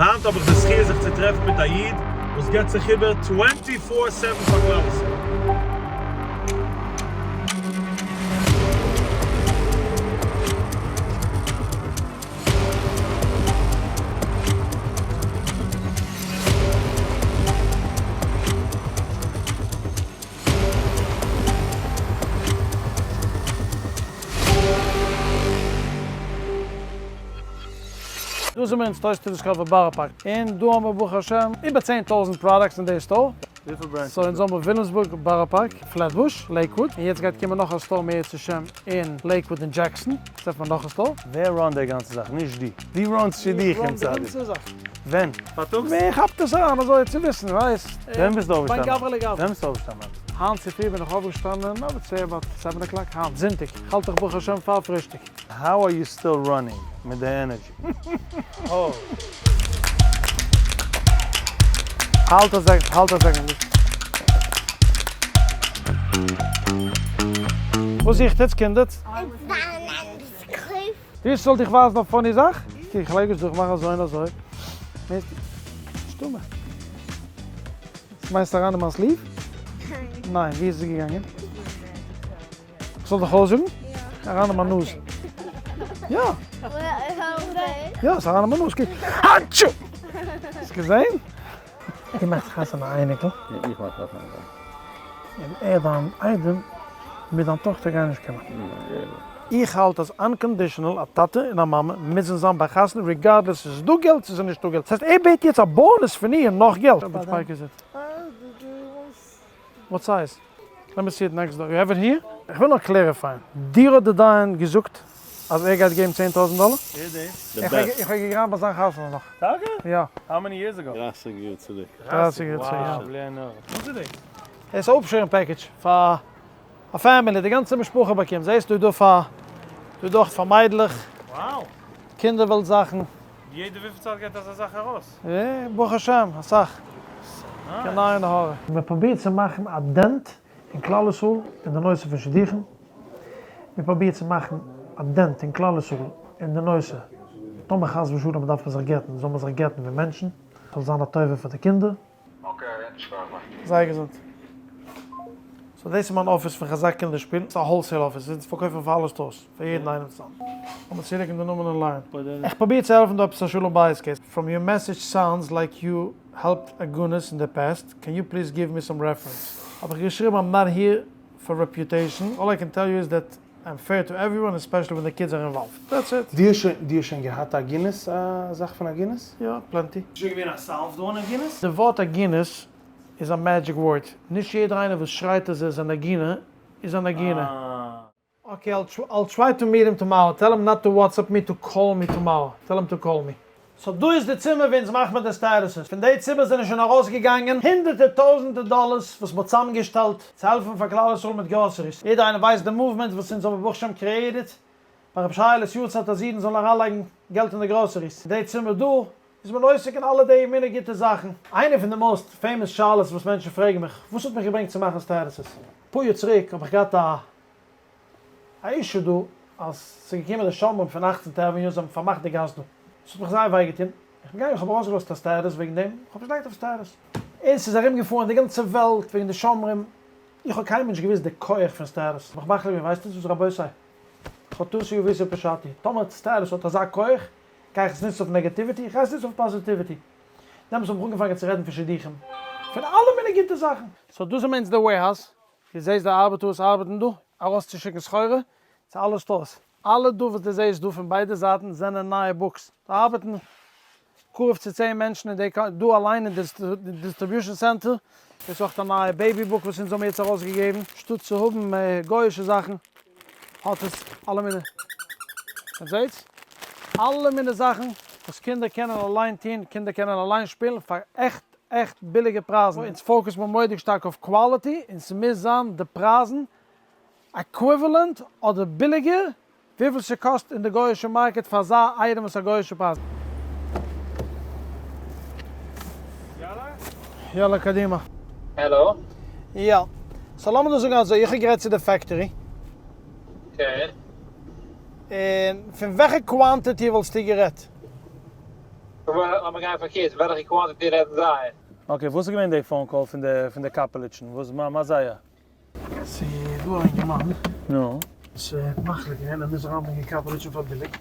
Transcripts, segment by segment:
היינט האב איך די זכי' זיך צו טרעפן מיט א איד וואס געבט זיך איבער twenty four seven פאר כלל ישראל. דא זעמיר אין Toys to Discover בארא פארק, און דא האמיר ברוך השם איבער 10,000 products אין די store. וויפיל branches so אונז האמיר וויליאמסבורג, בארא פארק, פלעטבוש, לעיקוואוד, און יעצט גייט קומען נאך א store מערצעשעם אין לעיקוואוד און דזשעקסאן, טרעפט מען נאך א store. ווער run ט די גאנצע זאך? נישט דו. דו run סט שידוכים צדיק. איך run די גאנצע זאך. ווען? פארטאגס? מען כאפט עס אריין אזוי צו וויסן, ווייסט. ווען ביסטו אויפגעשטאנען? בין גברא לגברא. ווען ביסטו אויפגעשטאנען? היינט צופרי בין איך אויפגעשטאנען I would say about seven o'clock, היינט זונטאג, כ'האלט דיך ברוך השם פאר פרישטאג. How are you still running מיט די energy? האלט א second, האלט א second. וואס זוכט עטס קינדער? ווי זאל דיך ווייזן א funny זאך? קוק איך לייג עס דא, איך מאך אזוי און אזוי. שטומע. מיינסט אריין אין מיין sleeve? ניין. ווי איז עס געגאנגען? איך זאל דיך אויסזאגן? יא. אריין אין מיין נאז. יא. יא, ס'איז אריין אין מיין נאז, קוק. האטשו! האסט געזען? דו מאכסט חתונה א אייניקל? יא, איך מאך חתונה א אייניקל. און ער דיין איידעם מיט דיין טאכטער גייען נישט קומען? איך האלט אז unconditional א טאטע און א מאמע מוזן זיין ביי חתונה regardless ס'איז דא געלט צו ס'איז נישטא געלט. ס'הייסט ער בעט יעצט א bonus פון איר נאך געלט. Which bike is it? What size? Let me see it next door. You have it here? איך וויל נאר clarify ען. דיר האט די דיין געזאגט אז ער גייט געבן 10,000 דאלער? ווער איז דאס? די best. איך האב געגראמט ביי זיין חתונה נאך. טאקע? יא. How many years ago? דרייסיג יאר צוריק. דרייסיג יאר צוריק, יא. Wow, בלי עין הרע. וואס איז דאס? עס איז אפשערן package פאר א family, די גאנצע משפחה באקומט. זעסט דא איז דא פאר, דא איז דא אויך פאר מיידלעך. Wow. קינדער וועלט זאכן. יעדע וויפיל צייט גייט אזא זאך ארויס? אה, ברוך השם, אסאך. קיין עין הרע. מען פרובירט צו מאכן א dent אין כלל ישראל אין די נושא פון שידוכים, מען פרובירט צו מאכן א dent אין כלל ישראל אין די נושא טאמער חס ושלום דארף מען זיך גט'ן זאל מען זיך גט'ן ווי מענטשן, ס'זאל זיין א טובה פאר די קינדער. Okay, שכוח bye. זיי געזונט. So דאס איז מיין אפיס פון חזק קינדער שפיל, ס'איז א wholesale אפיס, אונז פארקויפן פאר אלע stores, פאר יעדן איינעם צוזאם. לאמיר צולייגן די נאמען אין line. איך פרוביר צו העלפן דא עפעס א שלום בית case. From your message sounds like you helped עגונות in the past, can you please give me some reference? האב איך געשריבן I'm not here for reputation, all I can tell you is that I'm fair to everyone especially when the kids are involved. That's it. דו האסט שוין דו האסט שוין געהאט עגונות א זאך פון עגונות? יא, plenty. שוין געווען א solved אן עגונות? די ווארט עגונות איז א magic ווארט, נישט יעדער איינער וואס שרייט אז ער איז אן עגונה איז אן עגונה. Okay I'll try to meet him tomorrow, tell him not to WhatsApp me to call me tomorrow, tell him to call me. So דא איז די צימער ווי אונז מאכט מען די statuses, פון די צימער זענען שוין ארויסגעגאנגען הונדערטער טויזענטער דאלערס וואס מ'האט צוזאמגעשטעלט צו העלפן פאר כלל ישראל מיט groceries, יעדער איינער ווייסט די movement וואס אונז האבן ברוך השם created ביי רבי שייעלע'ס יארצייט אז אידן זאלן אריינלייגן געלט אין די groceries, די צימער דא איז מען עוסק אין אלע די מיני גוטע זאכן. איינע פון די most famous שאלות וואס מענטשן פרעגן מיך, וואס האט מיך געברענגט צו מאכן statuses? אפאר יאר צוריק האב איך געהאט א א issue דא אז ס'איז געקומען די שומרים פון אכצנטע avenue זיי האבן פארמאכט די גאס דא. ס'האט מיך זייער וויי געטון. איך בין געגאנגען איך האב ארויסגעלאזט א status וועגן דעם, איך האב נישט געלייגט אויף status. און ס'איז ארום געפארן די גאנצע וועלט וועגן די שומרים. איך האב קיינמאל נישט געוואוסט די כח פון status. האב איך מחליט געווען ווייסט וואס רבותי, חטאתי עויתי פשעתי, טאמער status האט אזא כח, גיי איך עס נוצן אויף negativity, איך גיי עס נוצן אויף positivity. דעמאלטס האב איך אנגעפאנגען צו רעדן פון שידוכים, פון אלע מיני גוטע זאכן. So דאס איז מיינס די warehouse, דו זעסט די ארבעטער וואס ארבעטן דא, ארויסצושיקן סחורה צו אלע stores. אלע דא וואס דו זעסט דא פון ביידע זייטן זענען נייע books. דא ארבעטן קרוב צו צען מענטשן אין די דא אליין אין די distribution center. דאס איז אויך א נייע baby book וואס אונז האבן יעצט ארויסגעגעבן. שטאט צו האבן גוי'אישע זאכן האט עס אלע מיני, איר זעטס? אלע מיני זאכן וואס קינדער קענען אליין טון, קינדער קענען אליין שפילן פאר עכט עכט ביליגע פרייזן, אונז focus מיר מורא'דיג שטארק אויף quality און ס'מוז זיין די פרייזן equivalent אדער ביליגער וויפיל ס'קאסט אין די גוי'אישע market פאר אזא אייטעם וואס א גוי'אישע פרייז. יאללה קדימה. העלא. יא. So לאמיר דא זאגן אזוי, איך האב גערעדט צו די factory. Okay. און פון וועלכע quantity וואלסטו גערעדט? לאמיר גיין פארקערט, וועלכע quantity רעדן זיי? Okay, וואס איז געווען די phone call פון די פון די קאפעליטשן? וואס מה מה זה היה? ס'איז דא א אינגערמאן. נו. וואס האט מחליט געווען ער מוז אריינברענגען קאפעליטשן פאר ביליג.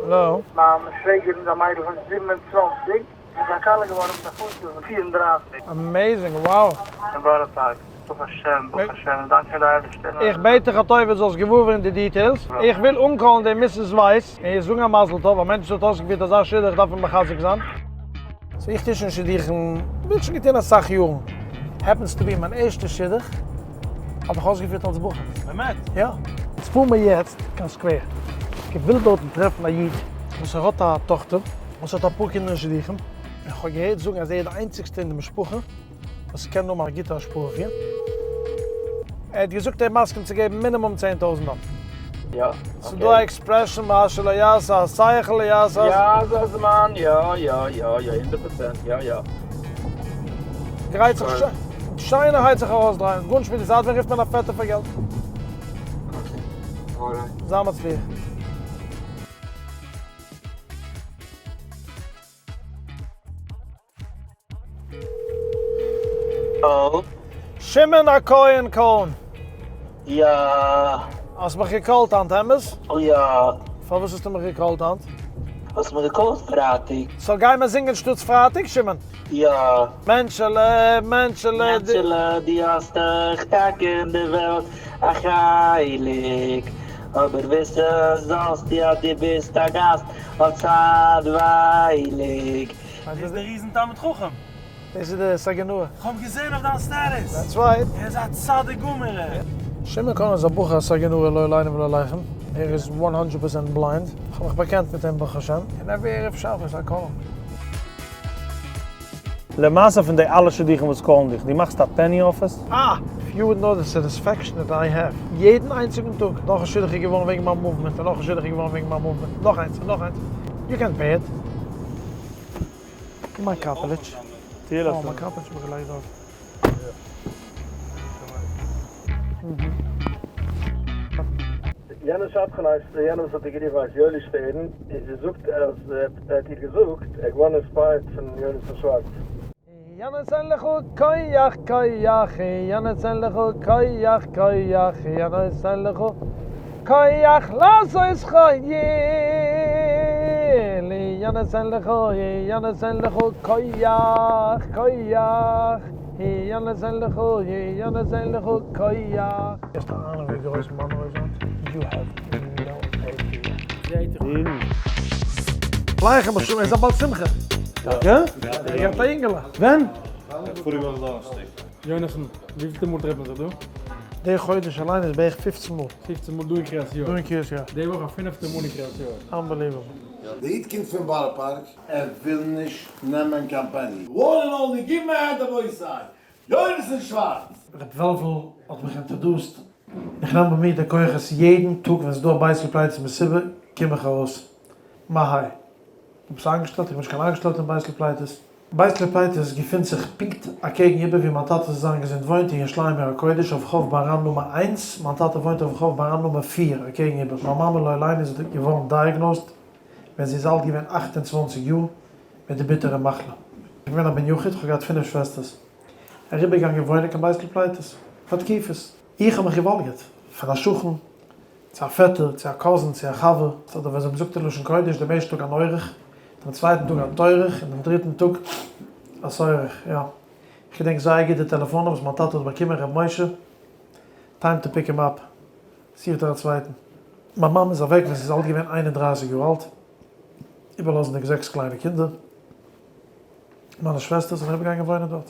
האלא. מיין שוועגערין איז א מיידל פון 27 איז א כלה געווארן מיט א חתן פון 34. Amazing, wow! אין בארא פארק, ברוך השם, ברוך השם, דאנק די אייבערשטער. איך בעט דיך א טובה זאלסט געוואר ווערן די details, איך וויל אנקאלן די Mrs. ווייס און איר זאגן א מזל טוב, א מענטש וואס האט אויסגעפירט אזא שידוך דארף מען מחזק זיין. So איך טו שוין שידוכים, בין שוין געטון אסאך יארן, happens to be מיין ערשטע שידוך האב איך אויסגעפירט אלס בחור. באמת? יא. יעצט פארן מיר יעצט קיין סקווער, איך וויל דארטן טרעפן א איד וואס ער האט א טאכטער וואס האט אפאר קינדער אין שידוכים, איך האב געהערט זאגן אז ער איז די איינציגסטע אין די משפחה וואס קען האבן א גוטע השפעה אויף איר. ער האט געזאגט ער איז מסכים צו געבן מינימום 10,000 דאלער. יא, okay. ס'איז דא א expression מה שלא יעשה השכל לא יעשה. יא, זה הזמן, יא, יא, יא, יא, 100%, יא, יא. גרייט זיך שיינערהייט זיך ארויסדרייען, גארנישט מיט די זייט, ווען רופט מען א פעטער פאר געלט? Okay, alright. זיי מצליח. האלא. שמעון הכהן קאהן. יא. האסט מיך געקאלט היינט, אמת? יא. פארוואס האסטו מיך געקאלט היינט? האסט מיך געקאלט פרייטאג. So גיי מיר זינגען שטאטס פרייטאג, שמעון? יא. מענטשעלע, מענטשעלע, דו. מענטשעלע, דו האסט דאך טאקע אין די וועלט א חלק, אבער וויסן זאלסטו אז דו ביסט א גאסט אויף צייטווייליג. דאס איז דער ריזן תלמיד חכם. דאס איז דער סגי נהור. כ'האב געזען אויף דיין status. That's right. ער איז א צדיק גמור ער. שמעון קאהן איז א בחור א סגי נהור לא עלינו ולא עליכם, ער איז 100% blind, כ'האב מיך באקענט מיט אים ברוך השם, און every ערב שבת I call אים. למעשה פון די אלע שידוכים וואס קאלן דיך, דו מאכסט א penny אויף עס? אה! If you would know the satisfaction that I have, יעדן איינציגן טאג, נאך א שידוך איז געווארן וועגן מיין movement, און נאך א שידוך איז געווארן וועגן מיין movement, נאך איינס און נאך איינס, יו קענט פעי איט. גיב מיין קאפעליטש. אה, מיין קאפעליטש האב איך געלייגט דארט. יענער שדכן הייסט, יענער וואס האט איר גערופן הייסט יואלי שטערן, און זי זאגט אז ער האט איר געזאגט, ער איז געווארן inspired פון יונתן שווארץ. ינצן לך כח כח ינצן לך כח כח ינצן לך כח לעשות חיל ינצן לך ינצן לך כח כח ינצן לך ינצן לך כח. האסט א אהנונג ווי גרויס מאנרא איז היינט? You have no idea. גלייך אים ער איז א בעל שמחה. טאקע? ער געהאט א אינגעלע. ווען? פאריגע וואך דאנערשטאג. יונתן, וויפילטע מאל טרעפט מען זיך דא? די חודש אליין איז בערך 15 מאל. 15 מאל דא אין קרית יואל. דא אין קרית יואל. די וואך א פינפטע מאל אין קרית יואל. Unbelievable. די איד קומט פון בארא פארק, ער וויל נישט נעמען קיין penny. One and only, give me a hand רבותי! יונתן שווארץ! ר' וועלוול האט מיך introduced, איך נעם ביי מיר די כוחות יעדן טאג ווען ס'איז דא א בית לפליטות מסיבה קום איך ארויס. מה היי? דו ביסט איינגעשטעלט? איך בין נישט קיין איינגעשטעלטער אין בית לפליטות. בית לפליטות געפינט זיך פונקט אקעגן איבער ווי מיין טאטע זאל זיין געזונט וואוינט אין ירושלים עיר הקודש אויף רחוב באראן נומער 1, מיין טאטע וואוינט אויף רחוב באראן נומער 4 אקעגן איבער. מיין מאמע לא עלינו איז געווארן diagnosed ווען זי איז אלט געווען 28 יאר מיט די ביטערע מחלה. איך בין געווען א בן יחיד, איך האב געהאט פינף שוועסטערס. אריבערגעגאנגען וואוינען קיין בית לפליטות פאר תקופות. איך האב מיך געוואלגערט פון א שכן צו א פעטער, צו א cousin, צו א חבר, אדער ווי אזוי מ'זאגט אין לשון קודש, דעם ערשטן טאג אן אורח, דעם צווייטן טאג א טורח, און דעם דריטן טאג א סורח, יא. איך געדענק זייער גוט די טעלעפאנען וואס מיין טאטע האט באקומען, ר' משה, time to pick him up, זוך דיר א צווייטן. מיין מאמע איז אוועק ווען זי איז אלט געווען 31 יאר אלט, איבערלאזנדיג זעקס קליינע קינדער. מיינע שוועסטער זענען אריבערגעגאנגען וואוינען דארט.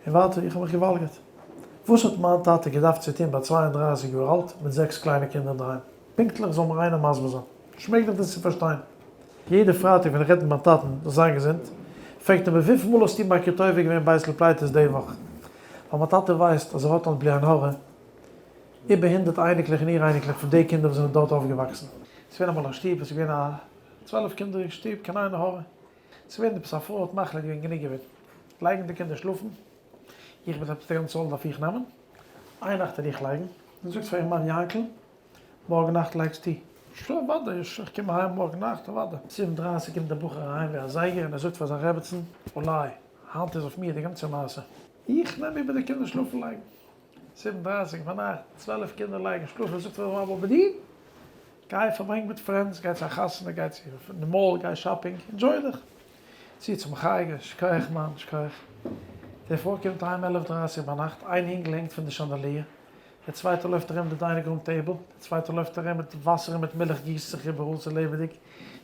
און ווייטער, איך האב מיך געוואלגערט. וואס האט מיין טאטע געדארפט צו טון ביי 32 יאר אלט מיט זעקס קליינע קינדער אינדערהיים? פונקטליך זאל מיר איינער מסביר זיין. נישט מעגליך דאס צו פארשטיין. יעדע פרייטאג ווען איך רעד מיט מיין טאטן, זאל זיין געזונט, פרעגט ער מיר וויפיל מאל האסטו מכיר טובה געווען בית לפליטות די וואך? ווייל מיין טאטע ווייסט אז ער האט היינט בלי עין הרע איבער 100 אייניקלעך און אור-אייניקלעך פון די קינדער וואס זענען דארט אויפגעוואקסן. ס'איז געווען אמאל א שטוב וואס איז געווען א 12 קינדער אין שטוב, קיין עין הרע. ס'איז געווען עפעס א פרוי האט מחליט געווען גענוג געווען. לייגן די קינדער שלאפן, איך בין עפעס די גאנצע עול דארף איך נעמען, איין נאכט וועל איך לייגן, און זאגט פאר איר מאן יענקל, מארגן נאכט לייגסטו. שוין אוודאי, איך קום אהיים מארגן נאכט, אוודאי. זיבן דרייסיג קומט דער בחור אהיים ווי א זייגער און ער זאגט פאר זיין רעבעצן, אולי, היינט איז אויף מיר די גאנצע מעשה. איך נעם איבער די קינדער שלאפן לייגן. זיבן דרייסיג ביינאכט, 12 קינדער לייגן שלאפן, זאגט פאר זיין ווייב, אבער דו, גיי פארברענג מיט friends, גיי צו א חתונה, גיי צו די mall, גיי shopping, enjoy דיך. צו צום חייגע, שכוח מאן, שכוח. דער פרוי קומט אהיים עלף דרייסיג ביינאכט, איין אינגל הענגט פון די chandelier, דער צווייטער לויפט ארום די dining room table, דער צווייטער לויפט ארום מיט וואסער און מיט מילך גיסט זיך איבעראל ס'איז לעבעדיג,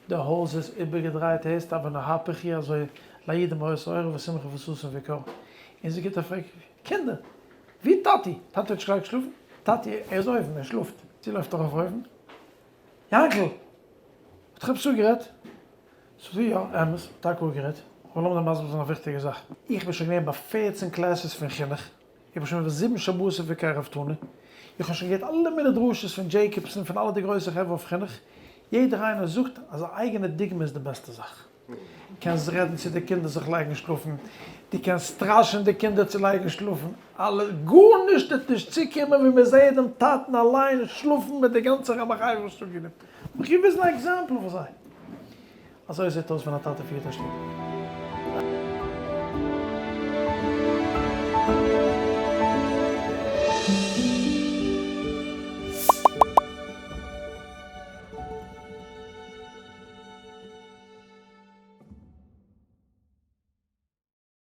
די הויז איז איבערגעדרייט הערסט ונהפוך הוא אזוי לידים היתה אורה ושמחה וששון ויקר, און זי גיבט א פרעג, קינדער, ווי טאטי? טאטי האט נישט געלייגט שלאפן? טאטי ער איז אויבן ער שלאפט, זי לויפט ארויף אויבן, יענקל! האט איך עפעס אפגערעדט? זאגט זי, יא, אמת, טאקע אפגערעדט, אבער לאמיר דיר מסביר זיין א וויכטיגע זאך. איך בין שוין געווען ביי פערצן classes פון חינוך, איך בין שוין געווען ביי זיבן שבתים פון קרבתנו, איך האב שוין געהערט אלע מיני דרשות פון דזשעיקאבסן און פון אלע די גרויסע חברה אויף חינוך, יעדער איינער זאגט אז א אייגענע דוגמא איז די בעסטע זאך. קענסט רעדן צו די קינדער זיך לייגן שלאפן, דו קענסט סטראשען די קינדער צו לייגן שלאפן, אלע, גארנישט וועט נישט צוקומען ווי מען זעהט דעם טאטן אליין שלאפן מיט די גאנצע רמח אבר שטאגילים. האב איך געוויזן א example פאר זיי. אזוי זעט אויס ווען א טאטע פירט א שטוב.